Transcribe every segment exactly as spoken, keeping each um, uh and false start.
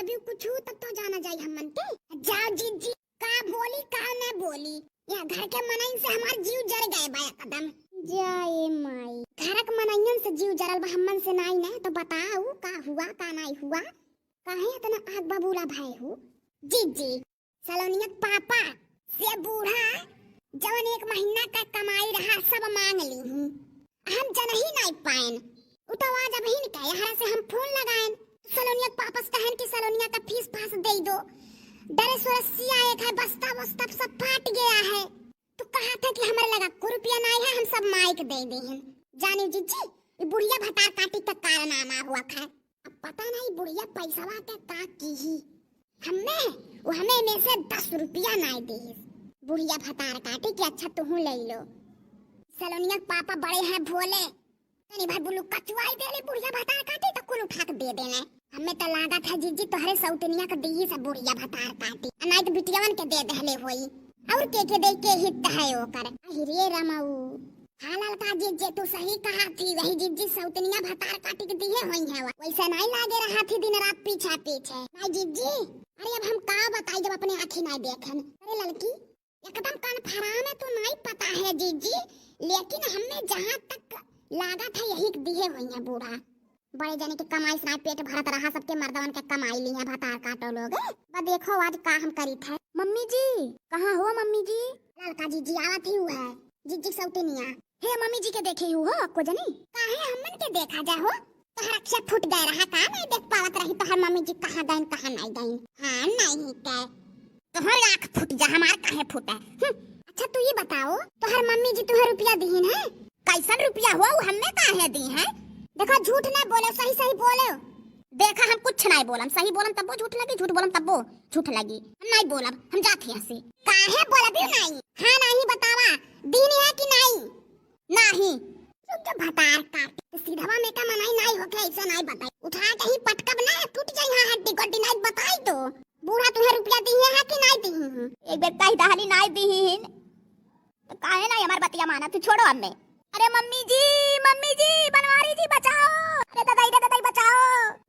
पियो कुछ तब तो जाना जाई हमन के। जाओ जिज्जी, का बोली का न बोली, या घर के मनइन से हमार जीव जर गए बा एकदम। जाए माई, घर के मनइन से जीव जरल बा, हमन से नाई न, तो बताओ का हुआ का नाई हुआ, काहे इतना आग बबूला भय हो? जिज्जी, सलोनिया के पापा से बूढ़ा जवन एक महीना का कमाई रहा, सब मांग लीहीं। हम जनही नाई पाएन। उ तो आज अबहिन के यहरा से हम फोन लगाएन। सलोनिया के पापा से कहेन कि सलोनिया का फीस फास दे दो। ड्रेस व्रेस सिया एक है, बस्ता वस्ता सब फाट गया है। तू कहा था कि हमारे लगा को रुपया नाई है, हम सब माई के दे दे हैं। जानी जिज्जी, ई बुढ़िया भतार काटी का कारनामा हुआ है। अब पता नहीं बुढ़िया पैसवा के का कीही। हम्मे, वो हम्मे में से दस रुपया नाई दीस। बुढ़िया भतार काटी कि अच्छा तुहू ले लो। सलोनिया के पापा बड़े हैं भोले, तनी भर बुलु कचुआई देले बुढ़िया भतार काटी तो कुल उठा के दे देले। हम्मे तो लागत है जिज्जी तोहरे सौतनिया के दीही से बुढ़िया भतार काटी, आ नाई तो बिटियावन के दे देले होई। और के के दे के हित है ओकर। अहि रे रमऊ। हाँ ललका जिज्जी, तू सही कहा थी, वही जिज्जी सौतनिया भतार काटी के दिए होई है। वैसे नाई लागे रहा थी दिन रात पीछे पीछे। नाई जिज्जी, अरे अब हम का बताई जब अपने आँखी नाई देखन। अरे ललकी, एकदम कन्फर्म है तो नाई पता है जिज्जी, लेकिन हम्मे जहाँ तक लागत है यही के दिए होई है बूढ़ा। बड़े जने के कमाई से नाई पेट भरत रहा, सबके मर्दवन के कमाई लिया भतार काटो लोग। बा देखो आज का हम करी थे। मम्मी जी, कहाँ हो मम्मी जी? ललका जिज्जी आवत ही हुआ है, जिज्जी सौतनिया। हे मम्मी जी के देखे ही हो अक्को जनी? काहे हमन के देखा जा हो? तोहर अखिया फूट गए रहा का? नाई देख पावत रही तोहर मम्मी जी कहाँ गइन, कहाँ नाई गइन। हाँ, नाई के। तोहर आँख फूट जा, हमार काहे फूटा? हम्म। अच्छा तू ये बताओ, तोहर मम्मी जी तुहे रुपया दीहिन है? कैसन रुपया हो, उ हम्मे काहे दी है? देखो झूठ ना बोलो, सही सही बोलो। देखा हम कुछ नाई बोलम, सही बोलम तब्बो झूठ लगी, झूठ बोलम तब्बो झूठ लगी। हम नाई बोलब, हम जात ही यहाँ से। काहे बोलबी नाई? हाँ नाई बतावा, दीहिन है कि नाई? नाई। रुक जा भतार काट, सीधवा में का मनाई नाई होके ऐसा नाई बताई। उठा के ही पटकब ना, टूट जाई हाँ हड्डी गोड्डी नाई बताई तो। बूढ़ा तुहे रुपया दिए है कि नाई दिए हैं? एक बेर कही दहली नाई दिहिन। तो काहे नाई हमार बतिया माना, तू छोड़ो हमें। अरे मम्मी जी, मम्मी जी, बनवारी जी बचाओ। अरे ददाई रे ददाई बचाओ।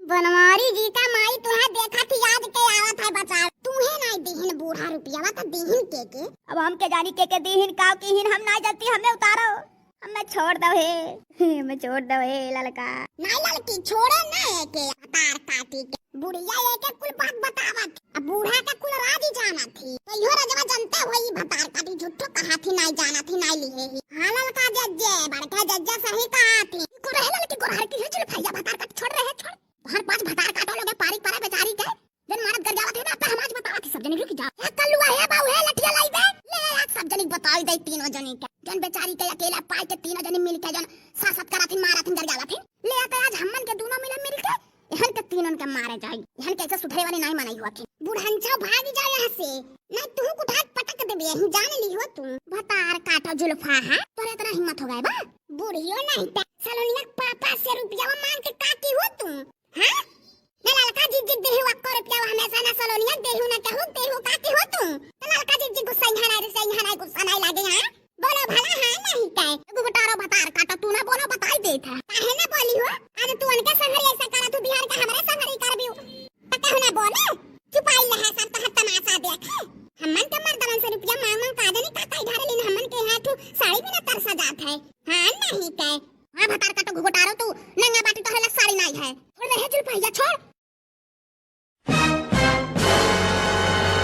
बनवारी जी का माई तुहे देखा थी आज के आवत है बचाओ। तुहे नाई दिहिन बूढ़ा रुपया, तो दिहिन के के? अब हम के जानी के के दिहिन, काव किहिन, हम नाई जानती, हमें उतारो। हमें छोड़ दो हे, हमें छोड़ दो हे ललका। नाई ललकी, छोड़ो ना एके, भतार काटी के। बुढ़िया एके कुल बात बतावत, अब बूढ़ा के कुल राज ही जानत ही। तो इहो रजवा जनते होई, भतार काटी झूठो कहा थी, नाई जानत ही, नाई लिहे ही। हाँ ललका जज्जे, बड़का जज्जे सही कहा थी। को रहे ललकी गोरहर की है, चल भैया भतार काट छोड़ रहे, छोड़। हर पाँच भतार काटो लोगे पारी परा बेचारी के। जन मारत गरियावत है ना, अब हमार बतावत ही सब जनी, रुक जाओ। हे कल्लुआ, हे बाऊ, हे लठिया लाई दे। ले आज सब जनी बताई दे तीनों जनी के। जन बेचारी के अकेला पाई के तीनों जनी मिल के जन सासत करत ही, मारत ही, गरियावत ही। ले आ तो आज हमन के दोनों मिले मिल के, एहन के तीनों के मारे जाई। एहन के ऐसे सुधरे वाली नाई मनई हुआ थी। बुढ़नछा भाग जा यहाँ से, नाई तू कुठात पटक देबे, यही जान ली हो तू। भतार काटो जुल्फा, हाँ? तोरे इतना हिम्मत हो गए बा? बुढ़ियो नहीं पे सलोनिया के पापा से रुपया मांग के काटी हो तू? हाँ? ना ललका जिज्जी देहू अक्को रुपया हमेशा, ना सलोनिया देहू, ना केहू देहू, का केहू तू? तो ललका जिज्जी गुस्सा यहाँ ना, रिसा यहाँ ना, गुस्सा ना लागे, हाँ? बोलो भला, हाँ नहीं कहे। एगो घुटारो भतार काटो, तू ना बोलो, बताई देत है। काहे ना बोली हो? आज तू उनके संगरी ऐसा करा, तू बिहार के हमरे संगरी कर बियू। तो कहू ना बोले, चुपाई रहा सब तोहर तमाशा देखे। हमन के मर्दवन से रुपया मांग मांग का जानी का का ढारे लेन, हमन के यहाँ ठू साड़ी बिना तरसा जात है। हाँ नहीं कहे। हाँ भतार काटो घुघुटारो तू, नंगा बाटी तोहरे लग साड़ी नाई है। छोड़ दे हे जुल्फा, छोड़।